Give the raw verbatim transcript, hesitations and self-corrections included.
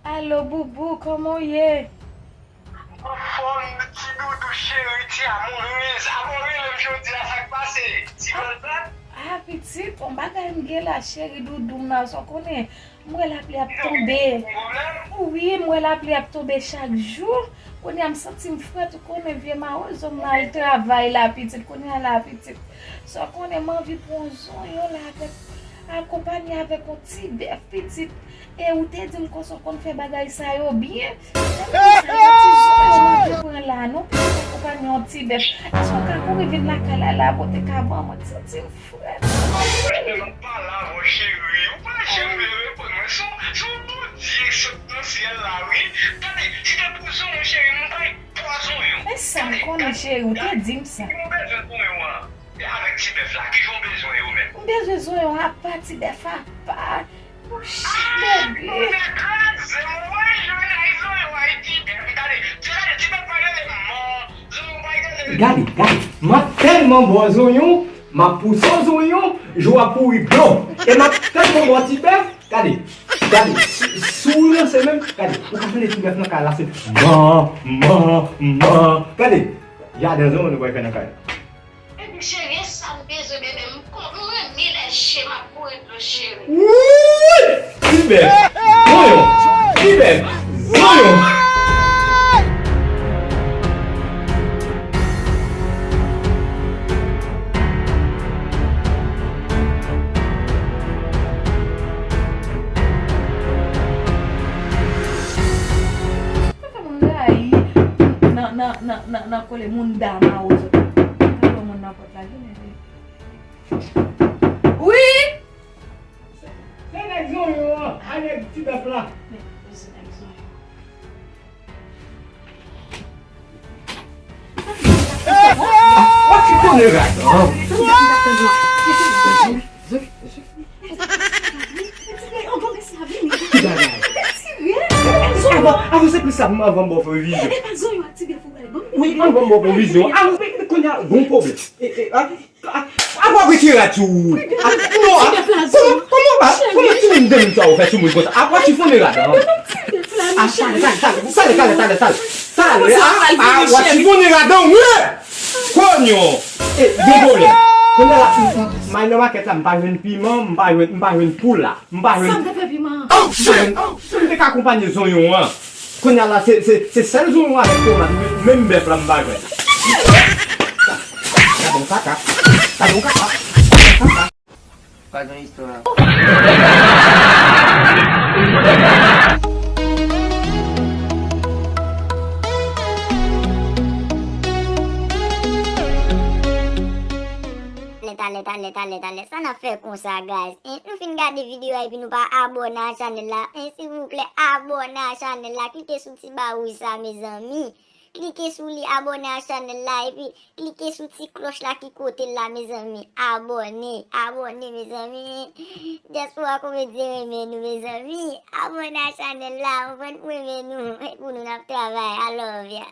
Alo, Boubou, kòman w ye? Anfòm, ti doudou cheri, ti amourez. Abò rele m jodi a, sa k pase? Ti bèl bèl? Ah, pitit, on bagay m gen la, cheri doudou m nan, sa w konnen. M wè lapli ap tonbe. Wi, m wè lapli ap tonbe chak jou. Kounye a m santi m frèt, ou konnen vye mawozo m nan al travay la, pitit. Kounye a la, pitit. Sa w konnen m anvi pran yon zonyon la avèk, akonpanye avèk yon ti bèf, pitit. E ou te di m konsa w konn fè bagay sa yo byen. Sa yon ti zonyon m anvi pran la, non, pitit, akonpanye yon ti bèf. Èske w ka kouri vin lakay la, la, pou w te ka ban mwen? M santi m frèt. Ou pa la, mon cheri. Ou pa janm vle reponn mwen. Se yon, se yon Bondye k sot nan syèl la, wi. Tande, si te pou zonyon, cheri, m bay twa zonyon. E sa m konnen, cheri, ou te di m sa. Ki w bezwen zonyon an? E avèk ti bèf la, kijan w bezwen yo menm? M bezwen zonyon apa, ti bèf apa. Bebe. Gade, gade, m ap tèlman ba w zonyon, m ap pouse w zonyon, je w ap pouri blo. E m ap tèlman ba w ti bèf, gade, gade, si, si w ranse menm, gade, ou ka tande ti bèf nan kay la, se man, man, man. Gade, jaden zonyon nou pral fè nan kay la. Epi cheri, e sa m bezwen, bebe. M kon-, m renmen lè je m ap kouri dlo, cheri. Wouy! Ti bèf! Zonyon! Ti bèf! Zonyon! Sa fè moun rayi nan, nan, nan, nan, nan kole moun dam a ou sot. Mwen pa wè moun nan pòt la, vini, vini. Wi! Se nèg zonyon an, a nèg ti bèf la. Men, se nèg zonyon. Wa ti konnen rad. Ki bagay? Avan, avan se plis sa pou mwen, avan m ba w pwovizyon. Wi, avan m ba w pwovizyon. Avan, kounye a, gon pwoblèm. E, e, a, a, avan retire rad sou ou. A, non, a, kòman, kòman, a, kòman timoun de moun sa ou fè sou moun konsa? Apa ti fon de rad, a. A, talè, talè, talè, talè, talè, talè, talè, a, a, wa ti fon de rad, wi. Konyon! E, gen pwoblèm. Kounye a la, m, m, m al nan makèt la, m pa jwenn piman, m pa jwenn, m pa jwenn poula, m pa jwenn. Sa m te fè piman an? M pa jwenn, si m te ka akonpanye zonyon an. Kounye a la, se, se, se sèl zonyon avèk tomat, men, menm bèf la, m pa jwenn. Gade yon kaka. Gade yon kaka. Pa gen istwa. Talè, talè, talè, talè, talè. Sa n ap fè konsa, guys? En, nou fin gade videyo a epi nou pa abòne a chanèl la. En, silvouplè, abòne a chanèl la. Klike sou ti ba wouj sa, mezanmi. Klike sou li, abòne a chanèl la, epi klike sou ti klòch la ki kote l la, mezanmi. Abòne, abòne, mezanmi. Dyaspora Komedyen renmen nou, mezanmi. Abòne a chanèl la, anprann pou renmen nou. E pou nou n ap travay. I love ya.